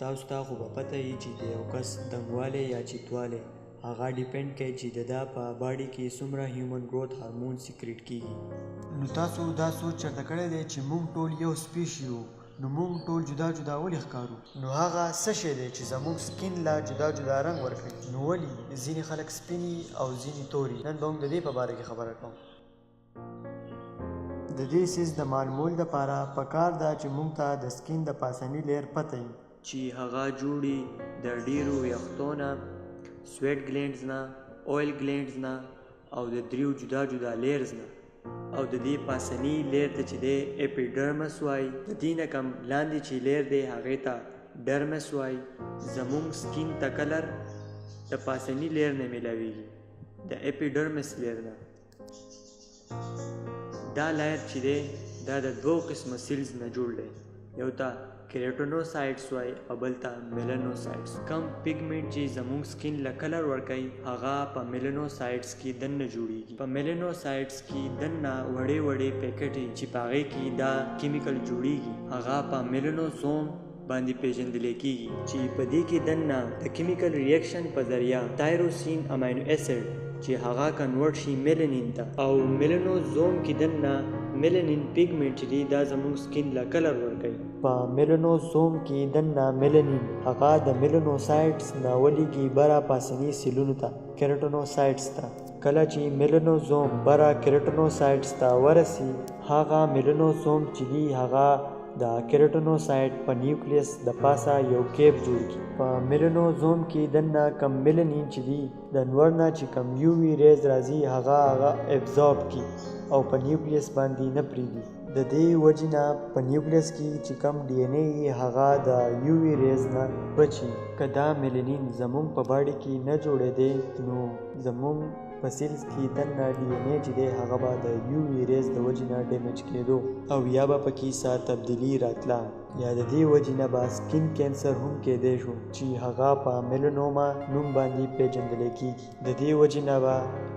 تاسو ته خو به پته وي چې د یو کس دنګوالی یا چیتوالی هغه ډیپنډ کوي چې دده په باډي کې څومره هیومن ګروت هارمون سیکریټ کیږي. نو تاسو دا سوچ چرته کړی دی چې مونږ ټول یو سپیشي یو نو مونږ ټول جدا جدا ولې ښکارو؟ نو هغه څه شی دی چې زموږ سکین له جدا جدا رنګ ورکوي؟ نو ولي ځینې خلک سپین وي او ځینې تور وي؟ نن به مونږ د دې په باره کې خبره کوو. د دې څیز د معلومولو دپاره په کار ده چې مونږ ته د سکین د پاسني لیر پته وي. چې هغه جوړي د ډیرو ویښتو نه، سویټ ګلینډز نه، اویل ګلینډز نه او د دریو جدا جدا لیرز نه. او د دې پاسني لیر ته چې دی اپیډرمس وایي، د دې نه کم لاندې چې لیر دی هغې ته ډرمس وایي. زمونږ سکین ته کلر د پاسني لیر نه میلاویږي، د اپیډرمس لیر نه. دا لایر چې دی دا د دوو قسمه سیلز نه جوړ دی، یو ته کیراټینوسایټس وایي او بل ته میلانوسایټس. کوم پیګمنټ چې زموږ سکین له کلر ورکوي هغه په میلانوسایټس کې دننه جوړیږي. په میلانوسایټس کې دننه وړې وړې پیکټې چې په هغې کې دا کیمیکل جوړیږي هغه په میلانوزوم باندې پیژندل کیږي، چې په دې کې دننه د کیمیکل ریاکشن په ذریعه تایروسین امینو اسید چې هغه کنورټ شي میلانین ته، او میلانوزوم کې دننه میلانین پیګمنټ چې دی دا زموږ سکین له کلر ورکوي. په میلانوزوم کې دننه میلانین هغه د میلانوسایټس نه ولیږي بره پاسني سیلونو ته، کیراټینوسایټس ته. کله چې میلانوزوم بره کیراټینوسایټس ته ورسي، هغه میلانوزوم چې دی هغه د کیراټینوسایټ په نیوکلیس د پاسه یو کیپ جوړ کړي. په میلانوزوم کې دننه کم میلانین چې دی د نور نه چې کم یو وي ریز راځي هغه هغه ابزارب کړي او په نیوکلیس باندې نه پریږدي. د دې وجې نه په نیوکلیس کې چې کم ډي این ای وي هغه د یو وي ریز نه بچي. که دا میلانین زمونږ په باډي کې نه جوړېدی نو زمونږ په سیلز کې دننه ډي این ای چې دی هغه به د یو وي ریز د وجې نه ډیمیج کېدو او یا به پکې څه تبدیلي راتله، یا د دې وجې نه به سکین کینسر هم کېدی شو چې هغه په میلانوما نوم باندې پیژندل کېږي. د دې وجې نه به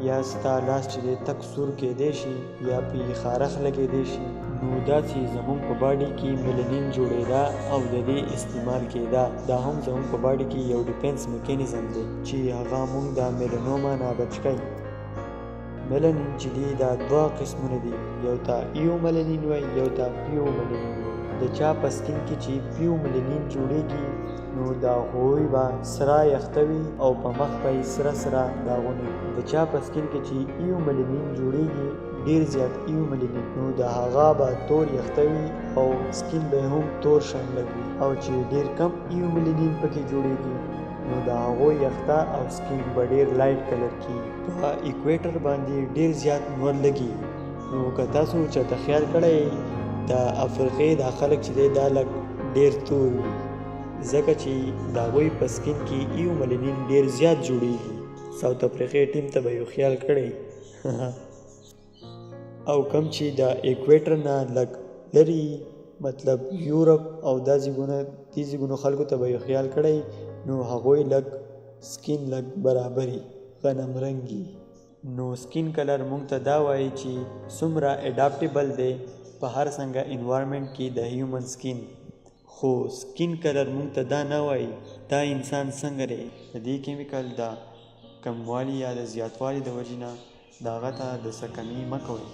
یا ستا لاس چې دی تک سور کېدی شي یا پې خارښ لګېدی شي. نو دا چې زمونږ په باډي کې میلانین جوړېده او د دې استعمال کېده، دا هم زمونږ په باډي کې یو ډیفنس میکانیزم دی چې هغه مونږ د میلانوما نه بچ کوي. میلانین چې دی دا دوه قسمونه دي، یو ته ایو میلانین وایي، یو ته پیو میلانین وایي. د چا په سکین کې چې پیو میلانین جوړیږي نو د هغوی به سره یخته وي او په مخ به یې سره سره داغونه وي. د چا په سکین کې چې ایو میلانین جوړیږي، ډیر زیات ایو میلانین، نو د هغه به تور یخته وي او سکین به هم تور شان لګوي. او چې ډیر کم ایو میلانین پکې جوړیږي نو د هغو یخته او سکین به ډیر لایټ کلر کیږي. په ایکویټر باندې ډیر زیات نور لګي، نو که تاسو چاته خیال کړی د افریقې دا خلک چې دی دا لږ ډیر تور وي، ځکه چې د هغوی په سکین کې ایو میلانین ډیر زیات جوړیږي. ساوت افریقې ټیم ته به یو خیال کړی. او کم چې د ایکویټر نه لږ لري، مطلب یورپ او دا ځایونه، دې ځایونو خلکو ته به یو خیال کړی، نو هغوی لږ سکین لږ برابري غنم رنګي. نو سکین کلر مونږ ته دا وایي چې څومره اډاپټیبل دی په هر څنګه انوایرنمنټ کې د هیومن سکین. خو سکین کلر مونږ ته دا نه وایي دا انسان څنګه دی. د دې کیمیکل د کموالي یا د زیاتوالي د وجې نه د هغه ته د څه کمي مه کوئ.